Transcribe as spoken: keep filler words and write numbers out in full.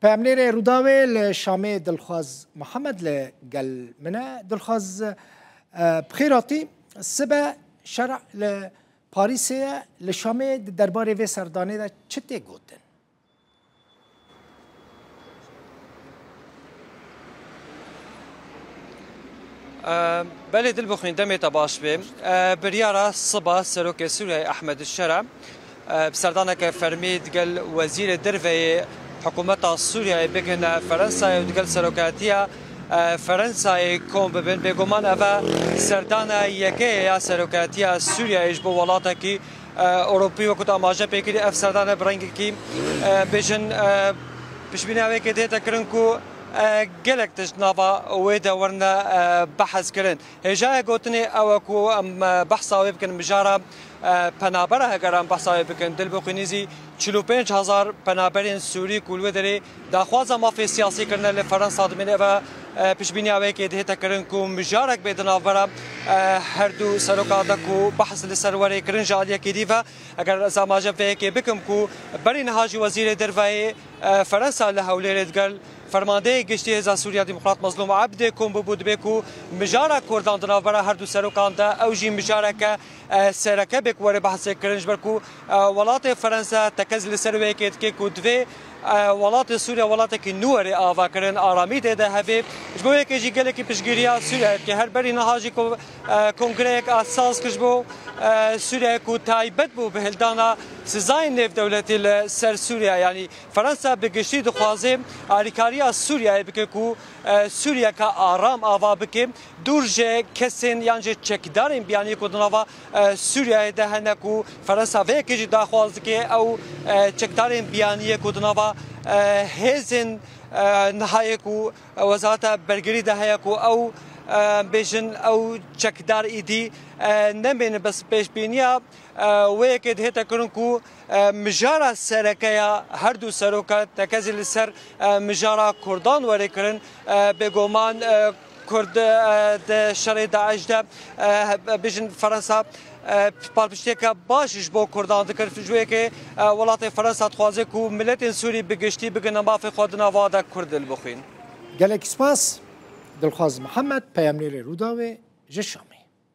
Peyamnêrê Rûdawê li Şamê Dilxwaz Mihemed li gel min e. Dilxwaz, e, bi xêr hatî. Sibe şerh li Parîsê ye. Li Şamê di derbarê vê serdanê de çi tê gotin? Belê Dilbixwîn, demê te baş be. Biryara siba Serokê Sûriyeyê Ehmed Şera bi serdaneke fermî digel Wezîrê Derve yê hikûmeta Sûriyeyê bigihine Ferensayê û digel serokatiya Ferensayê kom bibin. Bêguman ev e serdana yekê ye ya serokatiya Sûriyeyê ji bo welatekî Ewropî. Wekî tu amaje pê kirî, ev serdane bi rengekî bêjin piştbîniya wê yekê dihête kirin ku gelek tişt nava wê de werine behs kirin. Hêjayê gotinê ew e ku em behsa wê bikin, mijara penabera, heger em behsa wê bikin, Dilbixwînî zî çil û pênc hezar penaberên Sûrî ku li wê derê daxwaza mafê siyasî kirine li Ferensa dimîne. Ev e piştbîniya wê yekê dihête kirin ku mijarek bê di navbera her du serokan de ku behs li ser werê kirin ji aliyekî dî ve. Eger ez amaje vê yekê bikim ku berî niha jî Wezîrê Derve yê Ferensa li Hewlêrê digel Fermandeyê Giştî Hêza Sûriya Demokrat Mezlûm Ebdê kom bûbû, dibê ku mijara Kurdan di navbera her du serokan de ew jî mijareke sereke bê ku were behsê kirin, ji ber ku welatê Ferensa tekez li ser wê yekê dike ku divê welatê Sûriya welatekî nû were avakirin, aramî tê de hebe. Ji bo yekê jî gelekî piştgiriya Sûriyeyê dike. Her berî niha jî ku kongreyek a saz kir ji bo Sûriyeyê ku taybet bû bi hildana sizayên nêvdewletî li ser Sûriye, yanî Ferensa bi giştî dixwaze alîkariya Sûriyeyê bike ku Sûriyeka aram ava bike, dûr ji kesên yan ji çekdarên biyaniyê ku di nava Sûriyeyê de hene ku Ferensa vê yekê jî daxwaz dike, ew çekdarên biyaniyê ku di nava hêzên nihayê ku Wezareta Bergirî de heye ku ew bêjin ew çekdar îdî nemênin. Bes pêşbîniya wê yekê dihête kirin ku mijara sereke ya her du seroka tekezî li ser mijara Kurdan were kirin. Bêguman Kurd di şerê DAIŞ de bêjin Ferensa palpiştiyeke baş ji bo Kurdan dikir. Ji wê yekê welatê Ferensa dixwaze ku miletên Sûrî bi giştî bigihine mafê xwe di nava de Kurd li bixwîn. Gelek spas. Dilxwaz Mihemed, peyamnêrê Rûdawê ji Şamê.